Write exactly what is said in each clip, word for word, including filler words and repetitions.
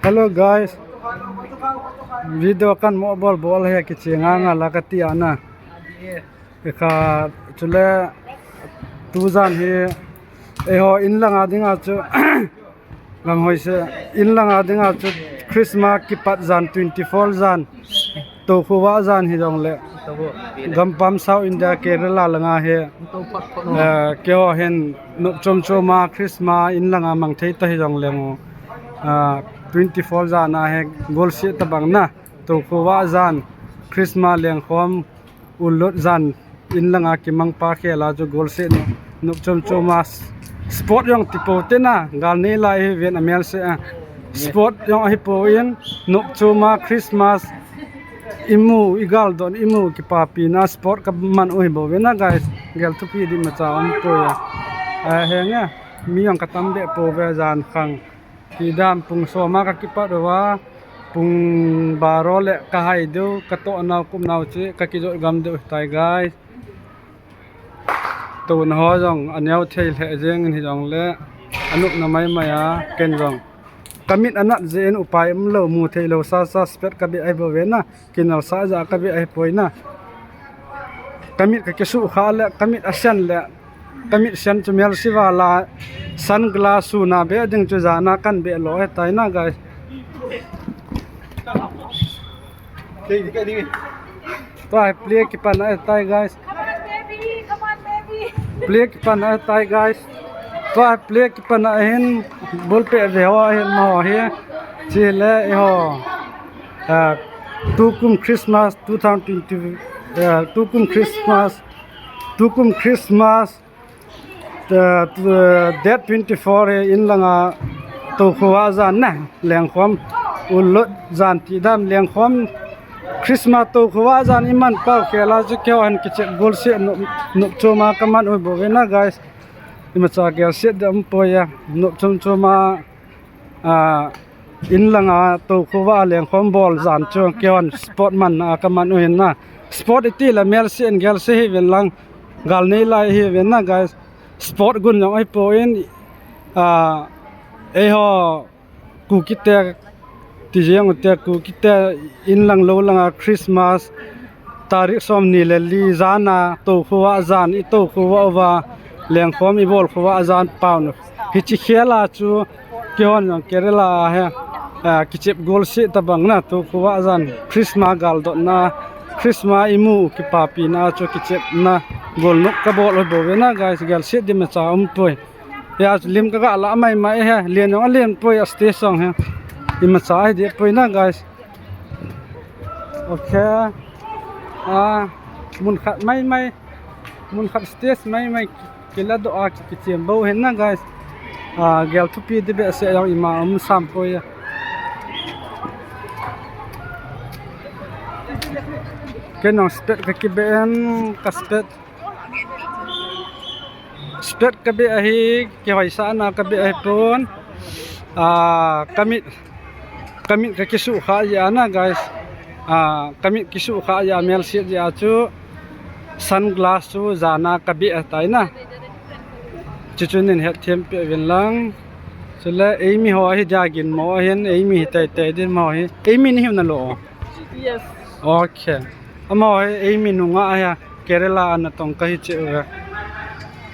Hello guys, video kan mo bol bol he kichi nga nga la ka ti ana. Ka chule tu jan hi eiho in langa dinga chu lang hoi se, in langa dinga chu Christmas kipat jan twenty four jan Tokhuva jan hi jong le gampam South India Kerala langa hi, eh, keiho hin nop chom choma Christmas in langa mang thei ta hi jong le ngo, ah, twenty four jan a hi golse ta bang na Tokhuva jan Christmas lengkhom ulut jan in langa kimang pa khela chu golse nop, nop chom choma sport jong ti po te na gal nei lai hi ven a mel se a sport jong hi po in nop choma Christmas imu, i gal don imu, kipapi na sport ka man u hi bou ve na, guys. Gel thupi di macha um poi a. A, he nga, mi jong ka tam be po ve jan khang. Ti dam pung soma ka kipat uva, pung baro le ka hai deu, ka to nau kum nau chi, ka kijot gam deu tai, guys. Tuna ho jong a neo thei lheh jeng in hi jong le, a nopna mai mai a, ken jong. Ka mit a nat jeh in upai um lou, mu thei lou sa sa spet ka be ai bo ve na, kinal sa ja ka be ai poi na. Ka mit ka kisu kha le, ka mit a sen le, ka mit sen chu mel si va la, sunglass su na be ding chu ja na kan be lo he tai na, guys. Tua hi play kipan ahi tai, guys. Come on, baby. Come on, baby. Play kipan ahi tai, guys. Tua hi play kipan ahin ball pe ve ho ahin ma ho hi. Chule eiho, ah, tukum Christmas two thousand twenty, ah, tukum Christmas, tukum Christmas, eh, eh, date twenty-four, eh, in langa Tokhuva jan na, lengkhom, ulut jan ti dam lengkhom, Christmas Tokhuva jan i man pau khela chu keiho hin kichep golse nop, nop choma ka man u bo ve na, guys. Imacha gelset dam poi a, nop chom choma, ah, in langa Tokhuva lengkhom bol jan chu keiho hin sport man a ka man u hin na. Sport i ti la mel se in gelse hi ven lang, gal nei lai hi ven na, guys. Sport gun jong ahi pon, ah, eiho Kuki te ti jeng u te, Kuki te in lang lou langa Christmas tarik som ni le li jan a Tokhuva jan i Tokhuva uva lengkhom i bol khuva jan pau nu. Hichi khela chu keihon jong Kerala a hi, ah, kichep golse tabang na, Tokhuva jan Christmas galdotna, Christmas imu kipapina chu kichepna golnop kabol u bou ve na, guys, gelset ding imacha umpoi. Ya, lim kaga la maimai hi, len jong alen poi a stage jong hi. Imacha hi deh poi na, guys. Ok. Ah, mun khat maimai, mun khat stage maimai kiladoh a kichem bou hin na, guys. Ah, gel thupi ding behseh jong ima um sam poi a. Ken jong spet kakibe in, ka spet. Spet kabe ahi, kihoisahna kabe ahi pon. Ah, kamit, kamit kakisuhkhah jeh a na, guys. Ah, kamit kisuhkhah jeh a, melset jeh a chu sunglass chu jana kabe ahitai na. Chuchu nin hetthem peh uvin lang. Chule eimi ho hi dia ginmo ahin, eimi hi teitei ding mo hi. Eimi nahiu nalo? Yes. Ok. Amaho hi eimi nungah ahi a, Kerala a natong kahi cheh uve.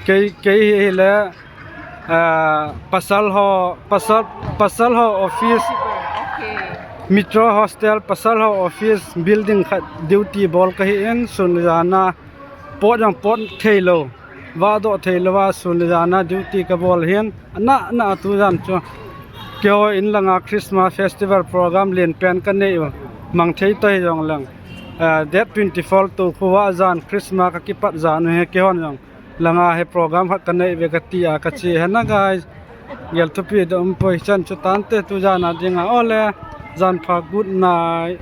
Kei, kei hi hile, ah, pasal ho, pasal, pasal ho office, Okay. Metro Hostel, pasal ho office building khat duty bol kahi in, sun le jana pot jong pot theilou, vahdoh theilou a sun le jana duty kabol hin, ana, ana tujan chu keiho in langa Christmas Festival program lenpen kanei u, mang thei ta hijongleng, eh, date twenty-four Tokhuva jan Christmas kakipat jan u hi keihon jong langa hi program khat kanei uve kati a kache ahi na, guys. Gel thupi ding umpoi, chan chu tante tujan a dinga ole, jan pha, good night.